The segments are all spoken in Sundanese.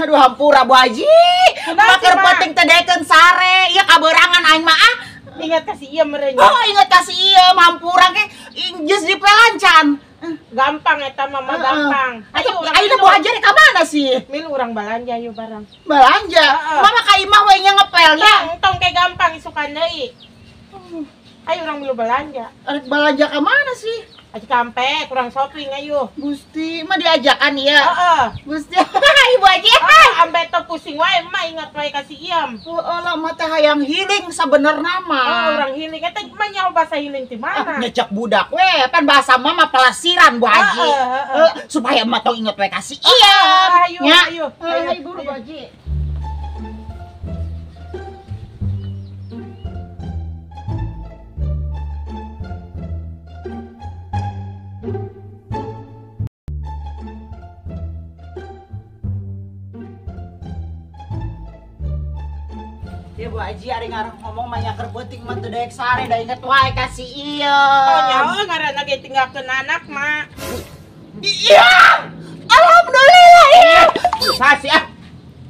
Aduh hampura Bu Haji. Maker penting teh daekeun sare. Ieu kaberangan aing mah ah. Ingat ka si ieu meureun. Oh, ingat ka si ieu hampura ge geus dipelancan. Gampang eta mah gampang. Ayo ayeuna Bu Haji rek ka mana sih? Milu urang balanja yeuh barang. Balanja? Mama ka imah we nya ngepel nya. Tong ke gampang isukan deui. Ayo urang milu balanja. Rek balanja ka mana sih? Aja kampe, kurang shopping ayo. Gusti, mah diajakan ya. Heeh. Gusti, Ibu Haji. Ambe teu pusing wae, mah ingat wae ka si Iyam. Heeh lah, mah teh hayang healing sabenerna mah. Oh, urang healing eta mah nyaho bahasa healing ti mana? Nyecek budak we, pan bahasa mah mah pelasiran Bu Haji. Heeh. Supaya emak tong inget wae ka si Iyam. Ayo, ayo. Ayo buru Bu Haji. Ya Bu Haji ari ngarang ngomong mah nya keur peuting mah teu daek sare da inget wae ka si ieu. Oh nyaho ngaranna ge tinggalkeun anak mah. Iya. Alhamdulillah iya. Susah sih ah.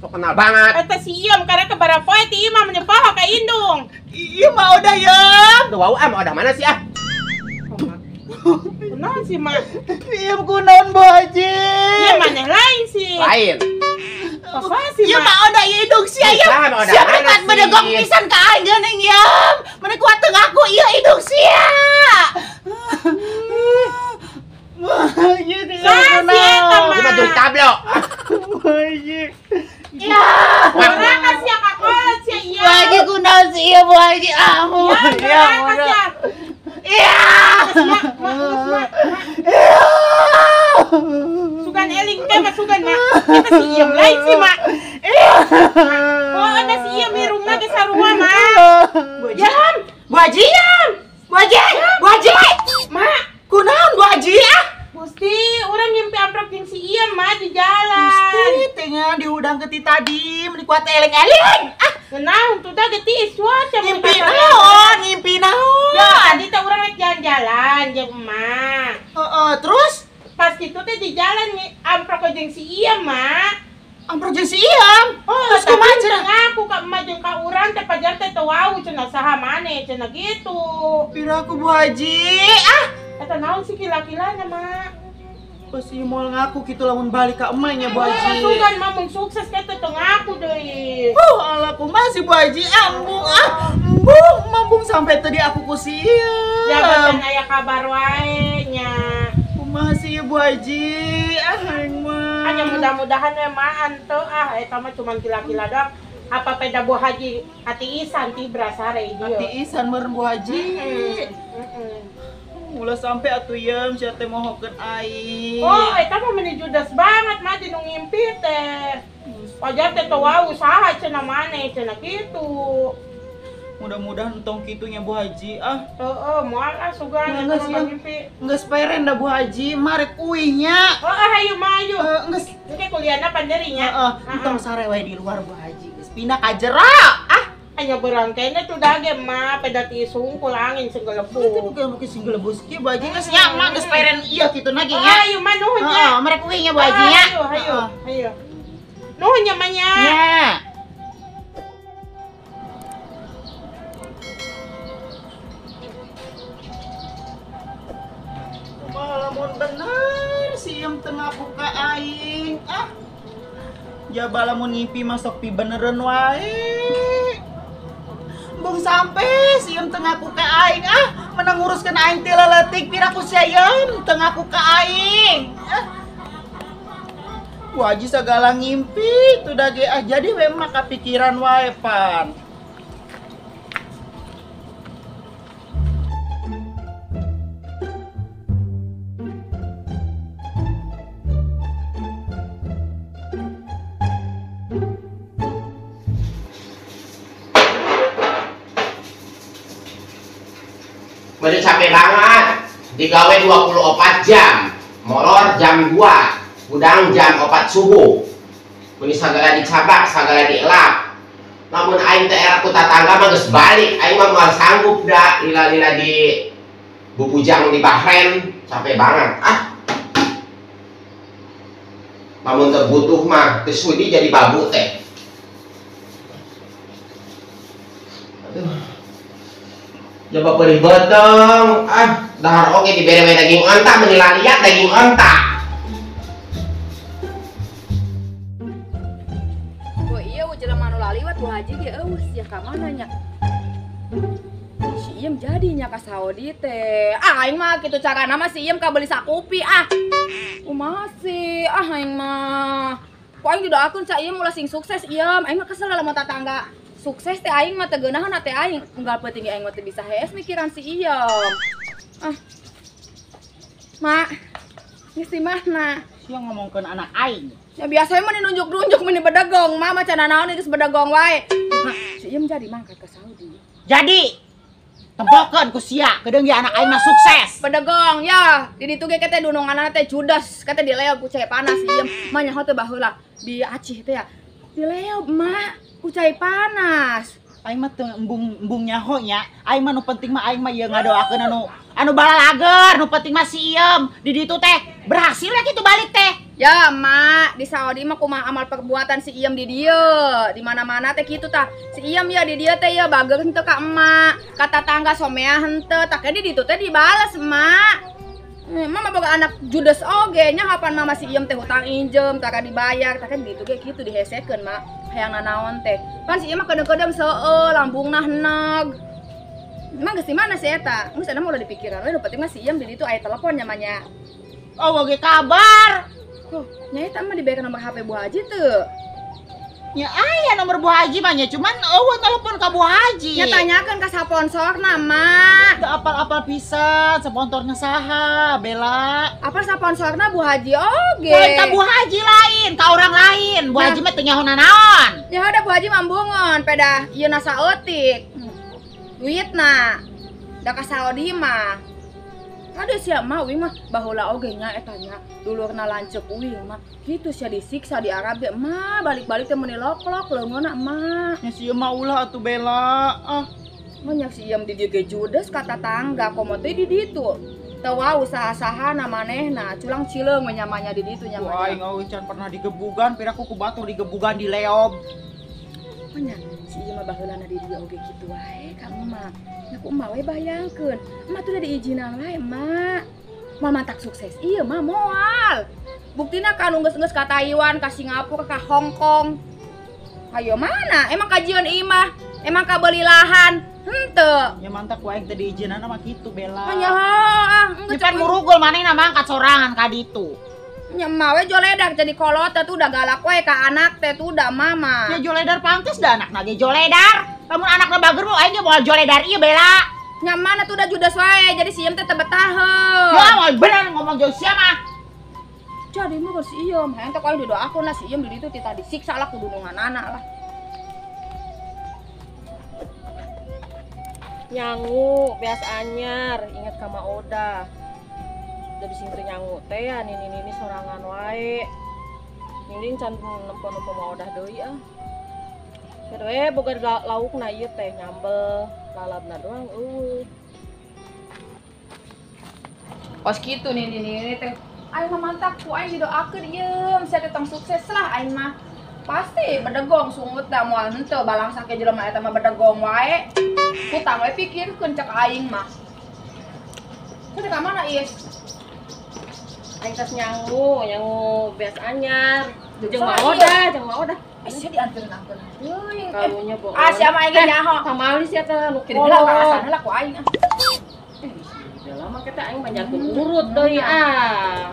Sok kenal banget. Eta si Iyam karena kebara poe ti imah mah nyepoho ka indung. Iya mah udah ya. Tuh wau ah mah udah mana sih ah? Kunaon sih mah? Iyam kunaon Bu Haji? Iya maneh lain sih. Lain. Iya mah udah indung sia ya. Sia kan bedegong pisan ka aing geuning yam. Mane kuat teu ngaku ieu indung sia. Wah, ieu teh kunaon? Ieu mah juri tablo. Ya. Ora ka sia ka kolot sia ieu. Bu Haji kunaon sih ieu Bu Haji? Ah, ya. Iya. Sugan eling teh mah sugan mah. Eta si Iyam lain sih mak. Oh, ada si Iyam irungna ge sarua mak. Bu Haji. Bu Haji. Bu Haji. Bu Haji. Mak, kunaon Bu Haji ah? Gusti, urang ngimpi amprok jeung si Iyam mah di jalan. Gusti, tengah diudang ke ti tadi, meuni kuat eling-eling. Ah, kunaon tuh da geutis cuaca ngimpi naon, ngimpi naon. Ya, tadi teh urang rek jalan-jalan jeung emak. Heeh, terus pas gitu teh di jalan amprok jeung si Iyam mak. Amprok jeung si Iyam? Oh, terus kumaha cenah? Ngaku ka emak jeung ka urang teh pajar teh teu wau cenah saha maneh cenah gitu. Pira aku Bu Haji. Ah, eta naon sih kila-kilana mak? Pasti moal ngaku kitu lamun balik ka emak nya Bu Haji. Sugan mah mun sukses teh teu ngaku deui. Alah kumaha sih Bu Haji ambung ah. Embung mambung sampai tadi aku ku si Iyam. Ya bocan aya kabar wae nya. Kumaha sih Bu Haji? Ah aing mah. Hanya mudah-mudahan we mah henteu ah eta mah cuman kila-kila doang. Apa peda Bu Haji hati isan ti berasare ieu. Hati isan meureun Bu Haji. Ulah sampai atuh yeum sia teh mohokeun aing. Oh, eta mah meuni judes banget mah di nu ngimpi teh. Wajar teh teu wau saha cenah maneh cenah kitu. Mudah-mudahan entong kitu nya Bu Haji ah. Heeh, moal ah sugan eta mah ngimpi. Geus peren da Bu Haji, marek uih nya. Heeh, hayu mah hayu. Geus engke kuliahna panderi nya. Heeh, entong sare wae di luar Bu Haji. Geus pindah ka jero ah. Hanya berang kene tuh dage mah peda ti sungkul angin singgelebu. Itu bukan bukan singgelebu kieu Bu Haji geus nya mah geus peren ieu kitu na ge nya. Hayu mah nuhun nya. Heeh, marek uih nya Bu Haji nya. Hayu hayu hayu. Nuhun nya mah nya. Nya. Lamun bener siem tengah buka aing ah. Jaba lamun ngimpi masuk pi beneran wae. Bung sampai siem tengah ku ka aing ah, menang nguruskeun aing ti leutik pira ku sieun tengah ku ka aing. Ah. Bu Haji sagala ngimpi tuh dage ah jadi we mah kapikiran wae pan. Meni capek banget. Digawe 24 jam. Molor jam 2, hudang jam 4 subuh. Meni sagala dicabak, sagala dielap. Lamun aing teh era ku tatangga mah geus balik, aing mah moal sanggup da lila-lila di bubujang di Bahrain, capek banget. Ah. Lamun teu butuh mah teu sudi jadi babu teh. Aduh. Coba beri beteng, ah dahar oge dibere we daging onta meuni laliat daging onta. Wah iya jelema nu laliwat Bu Haji ge eueuh sia ka mana nya. Si Iem jadinya ka Saudi teh. Ah aing mah kitu carana mah si Iem kabeli sakupi ah. Kumaha sih ah aing mah. Ku aing didoakeun ca Iem ulah sing sukses Iem. Aing mah kesel lamun tatangga sukses teh aing mah teu geunaheun teh aing. Unggal peuting aing mah teu bisa hees mikiran si Iem. Ah. Mak, geus di mana? Sia ngomongkeun anak aing. Ya biasanya mah nunjuk-nunjuk meni bedegong, mah macan naon geus bedegong wae. Mak, si Iem jadi mangkat ke Saudi. Jadi tempokeun ku sia, kedeung ge anak aing mah sukses. Bedegong ya, di ditu ge teh dununganna teh judes, kata dileob ku cai panas si Iem. Mah nyaho teh baheula di Aceh teh ya. Dileob mak ku cai panas. Aing mah teu embung nyaho nya. Aing mah nu penting mah aing mah ieu ngadoakeun anu balalager, nu penting mah si Iem di ditu teh berhasil ya kitu balik teh. Ya mak, di Saudi mah kumaha amal perbuatan si Iem di dieu, di mana-mana teh kitu tah. Si Iem ya di dieu teh ya bager henteu ka emak, ka tatangga somea henteu, tah di ditu teh dibales emak. Mama boga anak judes oge nya kapan mama si Iem teh hutang injem tara dibayar, tah di ditu ge kitu dihesekeun mak. Hayang nanaon teh. Pan si Iem mah kedeng-kedeng seueuh lambungna heneg. Emang geus di mana si eta? Geus eta mah ulah dipikiran we, nu penting mah si Iem di ditu aya telepon nya mah nya. Oh, oge kabar. Loh, nya eta mah diberikan nomor HP Bu Haji teu? Nya aya nomor Bu Haji mah nya, cuman eueuh telepon ka Bu Haji. Nya tanyakeun ka sponsorna, Mak. Teu apal-apal pisan, sponsorna saha, Bella? Apa sponsorna Bu Haji oge? Lain ka Bu Haji lain, ka orang lain. Bu Haji mah teu nyaho nanaon. Nya ada Bu Haji mambungon, peda ieu na saeutik. Duitna. Da ka Saudi mah. Kade sia mah uing mah baheula oge nya eta nya dulurna lanceuk uing mah kitu sia disiksa di Arab ge mah balik-balik teh meuni lok-lok leungeunna mah. Nya sia mah ulah atuh Bella. Ah, mah nya si Iem di dieu ge judes ka tatangga komo teh di ditu. Teu wau saha-sahana manehna culang cileung we nyamanya di ditu nya mah. Wah, aing eueuh can pernah digebugan, piraku ku batur digebugan di leob. Mah nya si Iem mah baheulana di dieu oge kitu wae ka emak. Nya ku emak we bayangkeun. Emak tuh udah diizinan wae emak. Moal mantak sukses. Iya mah moal. Buktina kan geus-geus ka Taiwan, ka Singapura, ka Hong Kong. Ayo mana? Emang kajian imah, emang kabeli lahan. Henteu. Nya mantak ku aing teh diizinana mah kitu Bella. Nya ah, geus pan murugul manehna mangkat sorangan ka ditu. Nya emak we joledar jadi kolot teh tuh udah galak we ka anak teh tuh udah mama. Nya joledar pantes da anakna ge joledar. Lamun anakna bager mah aing ge moal joledar ieu Bella. Nya mana tuh udah judes wae jadi si Iem teh teu betaheun. Ya moal bener ngomong jeung sia mah. Jadi mah si Iem, hayang teh ku aing didoakeun lah si Iem di ditu tita disiksa lah ku dununganana lah. Nyangu beas anyar inget ka Ma Odah. Da bisi teu nyangu teh ya nini-nini sorangan wae. Ninding can nempo-nempo Ma Odah deui ah. Geus boga laukna ieu teh nyambel, lalabna doang eueuh. Kos kitu nini-nini teh. Aing mah mantak ku aing didoakeun ieu, sia teh tong sukses lah aing mah. Pasti bedegong sungut da moal henteu balangsa ke jelema eta mah bedegong wae. Hutang we pikirkeun cek aing mah. Teh ka mana ieu? Aing tos nyangu, nyangu beas anyar. Jeung Ma Odah, jeung Ma Odah. Eh sia dianteun-anteun teuing. Karunya bohong. Ah sia mah aing ge nyaho. Kamali sia teh nu kolot. Lah alasanna lah ku aing ah. Bella mah kita aing mah jatuh urut deui ah.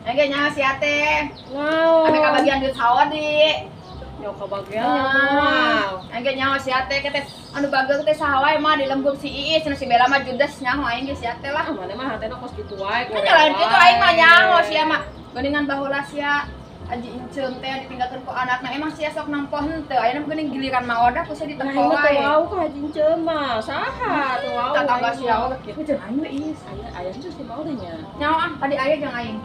Aing ge nyaho sia teh. Naon? Ame kabagian duit Saudi. Nyaho kabagian nyaho. Aing ge nyaho sia teh teh anu bageur teh saha wae mah di lembur si Iis cenah si Bella mah judes nyaho aing ge sia teh lah. Ah maneh mah hatena kos kitu wae. Nya lain kitu aing mah nyaho sia mah. Geuningan baheula sia. Aji Inceum teh ditinggalkeun ku anakna emang sia sok nempo henteu ayeuna mah geuning giliran Ma Odah ku sia diteko wae. Nah, teu ka Haji Inceum mah saha teu wau. Tatangga sia oge kitu jeung aing we Is. Aya aya si Ma Odah nya. Nyaho ah tadi aya jeung aing.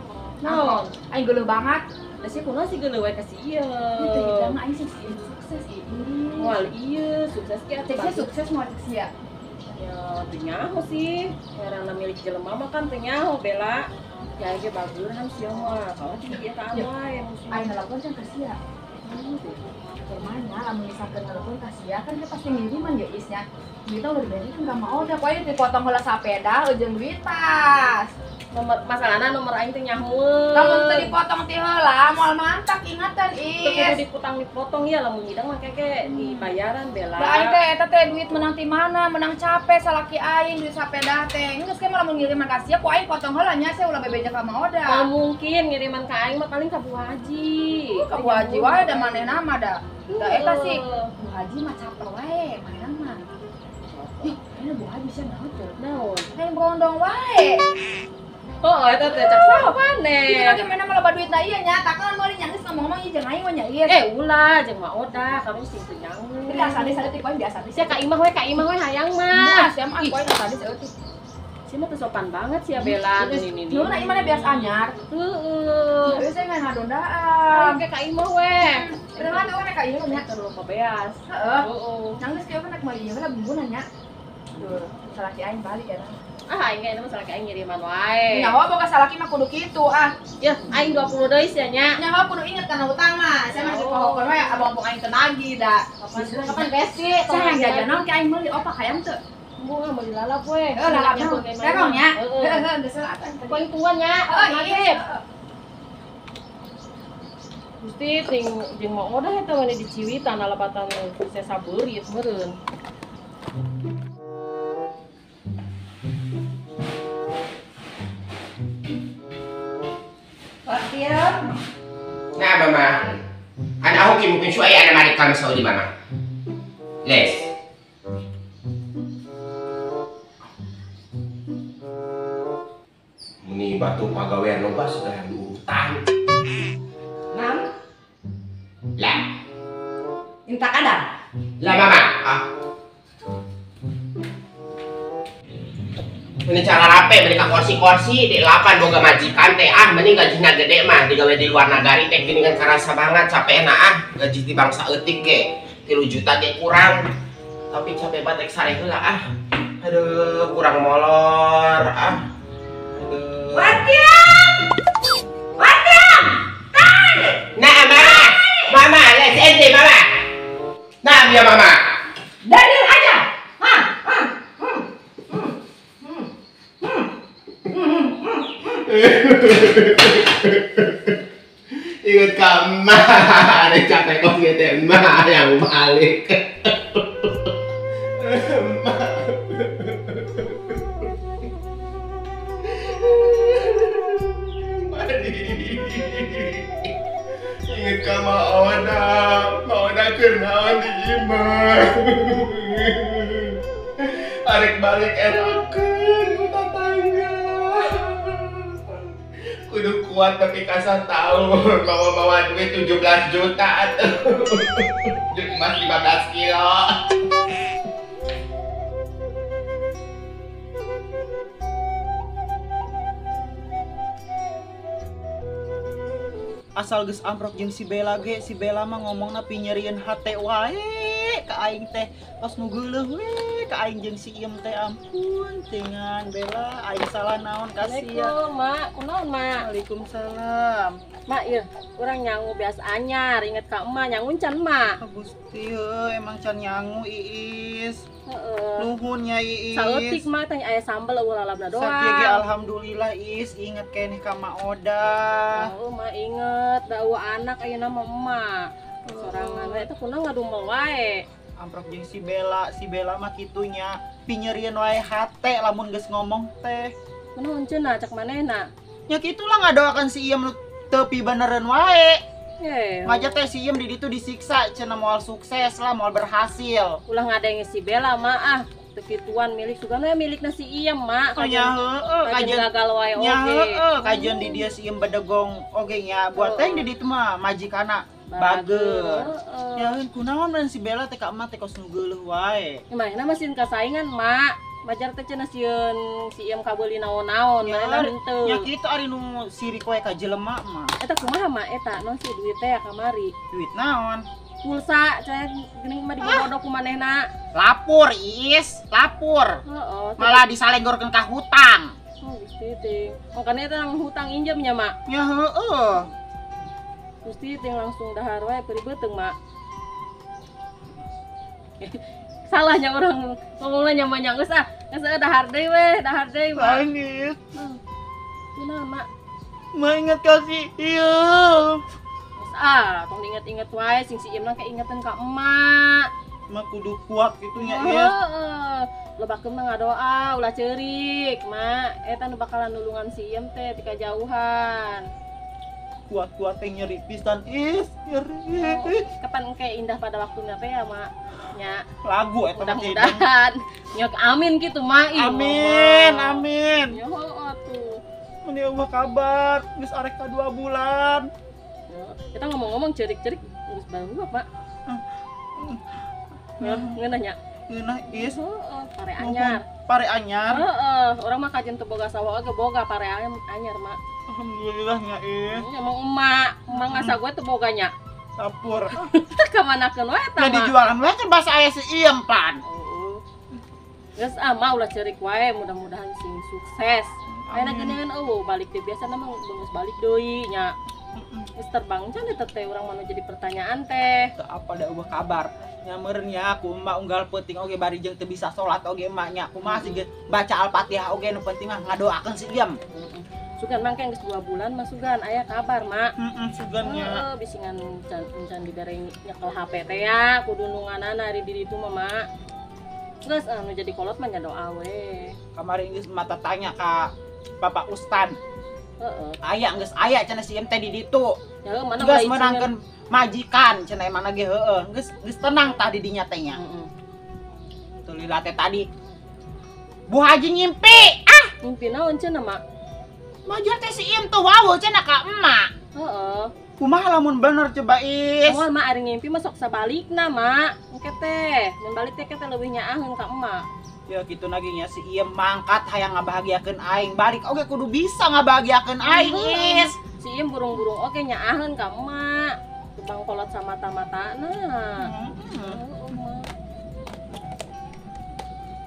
Naon? Aing geuleuh banget. Da sia kunaon sih geuleuh wae ka si ieu. Teu hidang aing sih sukses ieu. Moal ieu sukses ge atuh. Cek sukses moal cek sia. Ya teu nyaho sih. Ngaranna milik jelema mah kan teu nyaho Bella. Ya ge bageuran sia mah. Kalau cing ieu ka wae musuh. Aing nelpon can ka sia. Kurmanya lamun misalkan nelpon ka sia kan dia pasti ngiriman ya Is nya. Duitna udah diberekeun ka Ma Odah, ku aing dipotong heula sapeda jeung duit tas. Nomor masalahna nomor aing teh nyahoeun. Lamun teu dipotong ti heula moal mantak ingatan Is. Teu kudu diputang dipotong ya lamun hidang mah keke dibayaran Bella. Da aing teh eta teh duit menang ti mana? Menang capek salaki aing duit sapeda teh. Geus ke mah lamun ngiriman ka sia ku aing potong heula nya sia ulah bebeja ka Ma Odah. Moal mungkin ngiriman ka aing mah paling ka Bu Haji. Ka Bu Haji wae da manehna mah da. Da eta sih Bu Haji mah caper wae manehna mah. Ih, ayeuna Bu Haji sia naon teu? Naon? Aing berondong wae. Oh, eta teh cak saha maneh. Itu lagi mana malah duitna ieu nya, takkan meuli nya geus ngomong-ngomong ieu jeung aing mah nya ieu. Eh, ulah jeung Ma Odah, kamu sing teu nyangu. Biasa sadis teh poin biasa. Sia ka imah we, ka imah we hayang mah. Sia mah poin sadis eueuh. Sia mah teu sopan banget sia Bella ini ini. Nuhun ieu mana biasa anyar. Heeh. Biasa ngan ngadondaan. Oke ka imah we. Beneran tuh kan ka ieu nya terlalu kabeas. Heeh. Nang geus kieu kan rek meuli ieu lah bumbuna nya. Duh, salaki aing balik ya. Ah, aing ge mah salaki aing ngiriman wae. Nyaho boga salaki mah kudu kitu ah. Yeuh, aing 20 deui sia nya. Nyaho kudu inget kana utang mah. Saya mah dipohokeun wae abang-abang aing teu nagih da. Kapan besi? Saya yang jajan naon ke aing meuli opak hayang teu. Embung meuli lalap we. Heuh, lalap naon? Terong nya. Heuh, geus lah atuh. Poin tuan nya. Heeh, iya. Gusti ting jeung Ma Odah eta mah diciwitan lalapatan sesa beurit meureun. Nah, Mama. Ana aku mungkin syuai ana mari kami Saudi, Mama. Les. Muni batu pagawean loba sudah diurutan. Nam? Lah. Minta kadang? Lah, Mama. Ah. Ini cara rape mereka kursi-kursi di lapan boga majikan teh ah mending gajinya gede mah digawe di luar nagari teh gini kan karasa banget capek na ah gaji di bangsa eutik ge 3 juta ge kurang tapi capek banget sare heula ah aduh kurang molor ah aduh. Watiam Watiam tan. Nah mama mama les ente mama nah ya mama dalil aja. Ingat kamar, capek kok gitu mah yang balik. Ingat ka Ma Odah, Ma Odah kenaon di imah. Arek balik erakeun ku tatangga. Kudu kuat tapi kasar tahun bawa-bawa duit 17 juta atuh. Duit emas 15 kilo. Asal geus amprok jeung si Bella ge, si Bella mah ngomongna pinyerieun hate wae ka aing teh. Tos nu geuleuh we ka aing jeung si Iem teh ampun tingan Bella aing salah naon ka sia. Assalamualaikum, Mak. Kunaon, Mak? Waalaikumsalam. Mak, ieu urang nyangu biasa anyar, inget ka emak nyangun can, Mak. Gusti heuh emang can nyangu Iis. Heeh. Nuhun nya Iis. Saeutik mah teh aya sambel eueuh lalabna doang. Sakieu ge alhamdulillah Iis inget keneh ka Ma Odah. Heuh, Mak inget da eueuh anak ayeuna mah emak. Sorangan we eta kunaon ngadumel wae. Amprok jeung si Bella mah kitunya pinyerieun wae hate lamun geus ngomong teh. Kunaon cenah cak manehna? Nya kitulah ngadoakan si Iem nu teu pibenereun wae. Ngaja teh si Iem di ditu disiksa cenah moal sukses lah, moal berhasil. Ulah ngadenge si Bella mah ah, teu Kituan milik sugan we milikna si Iem mak. Oh nya heueuh kajian gagal wae oge. Nya heueuh kajian di dia si Iem bedegong oge nya buat teh di ditu mah majikana bager. Ya kunaon man si Bella teh ka emak teh kos nu geuleuh wae. Manehna mah sieun kasaingan mak. Majar teh cenah sieun si Iem kabeuli naon-naon manehna henteu. Nya kitu ari nu sirik wae ka jelema mah. Eta kumaha mak eta non si duit teh kamari. Duit naon? Pulsa cenah geuning mah dibodoh ku manehna. Lapor Iis, lapor. Heeh. Malah disalenggorkeun ka hutang. Oh Gusti teh. Makanya eta hutang injem nya mak. Nya heueuh. Gusti teh langsung dahar wae peribeuteung mak. Salahnya orang ngomongnya nyaman geus ah. Geus dahar deui we, dahar deui mak. Nangis. Kunaon mak? Mak inget ka si Iem. Geus ah, tong diinget-inget wae sing si Iem mah keingetan ka emak. Mak kudu kuat kitu nya Iis. Heeh. Lobakeun mah ngadoa ulah ceurik mak. Eta nu bakalan nulungan si Iem teh ti kajauhan. Kuat-kuat teh nyeri pisan Is, nyeri. Oh, kapan engke indah pada waktunya teh ya mak nya. Lagu eta mah mudah-mudahan. Nyok amin gitu mak. Amin, amin. Yo atuh. Mun eueuh kabar, geus arek ka 2 bulan. Kita ngomong-ngomong cerik-cerik geus baru mak. Ngeunah nya. Ngeunah Is. Heeh, pare anyar. Pare anyar. Heeh, urang mah kajen teu boga sawah oge boga pare anyar mak. Alhamdulillah nya Is. Emang emak, emak ngasa gue teu boga nya. Sapur. Teu kamanakeun wae eta mah. Nah dijualan wae kan bahasa aya si Iem pan. Heeh. Geus ah mah ulah ceurik wae, mudah-mudahan sing sukses. Ayeuna geuningan eueuh balik teh biasana mah geus balik deui nya. Geus terbang can eta teh urang mah jadi pertanyaan teh. Teu apa da eueuh kabar. Nya meureun nya aku emak unggal peuting oge bari jeung teu bisa salat oge emak nya. Kumaha sih baca Al-Fatihah oge nu penting mah ngadoakeun si Iem. Sugan mangke geus 2 bulan mah sugan aya kabar mak. Heeh sugan nya. Heeh bisingan can dibere nyekel HP teh ya kudu nunganana ari di ditu mah mak. Geus anu jadi kolot mah nya doa we. Kamari geus mata tanya ka Bapak Ustad. Heeh. Aya geus aya cenah si Iem teh di ditu. Heeh mana geus meunangkeun majikan cenah mana ge heueuh. Geus geus tenang tah di dinya teh nya. Heeh. Teu lila teh tadi. Bu Haji ngimpi. Ah, ngimpi naon cenah mak? Majar teh si Iem tuh wawuh cenah ka emak. Heeh. Kumaha lamun bener coba Is? Moal mak ari ngimpi mah sok sabalikna mak. Engke teh, mun balik teh teh leuwih nyaaheun ka emak. Ya kitu nage nya si Iem mangkat hayang ngabahagiakeun aing. Balik oge kudu bisa ngabahagiakeun aing Is. Si Iem burung-burung oge nyaaheun ka emak. Tubang kolot samata-matana. Heeh, mak.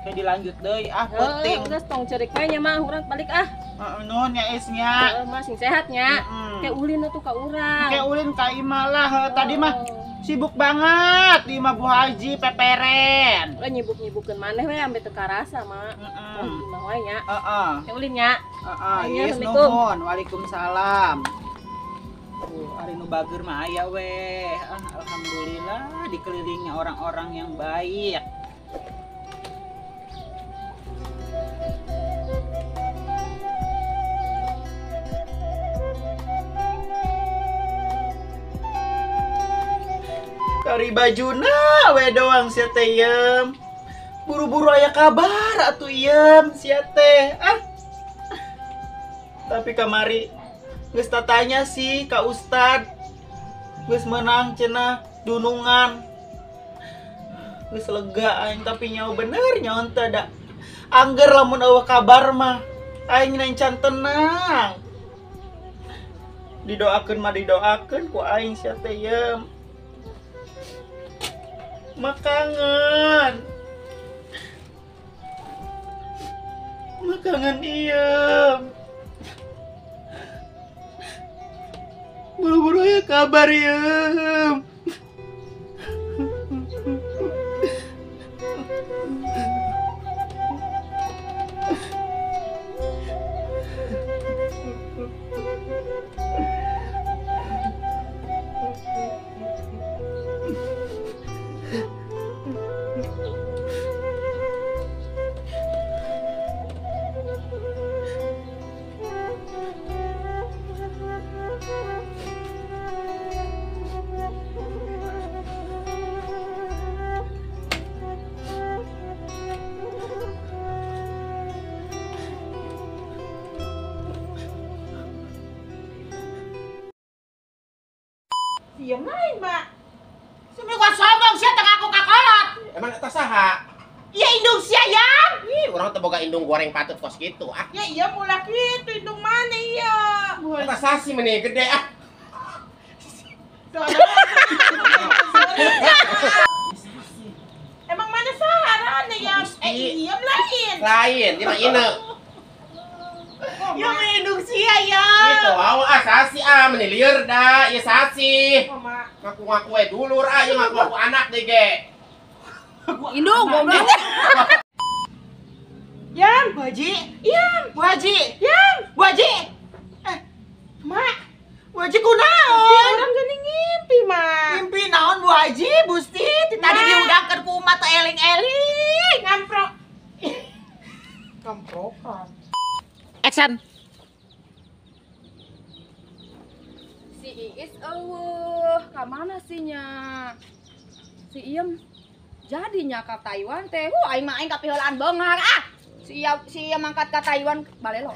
Kayak dilanjut deui ah penting. Geus tong ceurik we nya mah urang balik ah. Heeh nuhun nya Is nya. Heeh mah sing sehat nya. Kayak ulin atuh ka urang. Kayak ulin ka imah lah tadi mah sibuk banget di imah Bu Haji peperen. We nyibuk-nyibukeun maneh we ambe teu karasa mak. Heeh. Imah wae nya. Heeh. Kayak ulin nya. Heeh, Is nuhun. Waalaikumsalam. Ari nu bager mah aya we. Ah, alhamdulillah dikelilingi orang-orang yang baik. Kari bajuna we doang sia teh Iem. Buru-buru aya kabar atuh Iem sia teh. Ah. Tapi kamari geus tatanya sih ka Ustad. Geus meunang cenah dunungan. Geus lega aing tapi nyawa bener nyawa teh da. Angger lamun eueuh kabar mah aing can tenang. Didoakeun mah didoakeun ku aing sia teh Iem. Makangan. Makangan Iem. Buru-buru ya kabar Iem. Iya lain, Mak. Sumi gua sombong sia teu ngaku ka kolot. Emang eta saha? Iya indung sia Yam. Ih, urang teu boga indung goreng patut kos kitu ah. Ya iya ulah kitu indung mana iya. Eta sasi meni gede ah. Emang mana saharana ya? Iya lain. Lain, dia mah ine. Ya indung sia ya. Gitu, wow, ah sasi ah meni lieur da, ieu sasi. Ngaku-ngaku we dulur ah, ieu ngaku-ngaku anak deh ge. Indung goblok. Yam, Bu Haji. Yam, Bu Haji. Yam, Bu Haji. Mak, Bu Haji kunaon? Urang geuning ngimpi, Mak. Mimpi naon Bu Haji, Gusti? Ti tadi diudangkeun ku umat teh eling-eling. Ngamprok. Ngamprokan. Action. Si Iis eueuh, ka mana sih nya? Si Iem jadinya ka Taiwan teh. Aing mah aing kapiheulaan beunghar ah. Si Iem mangkat ka Taiwan balelo.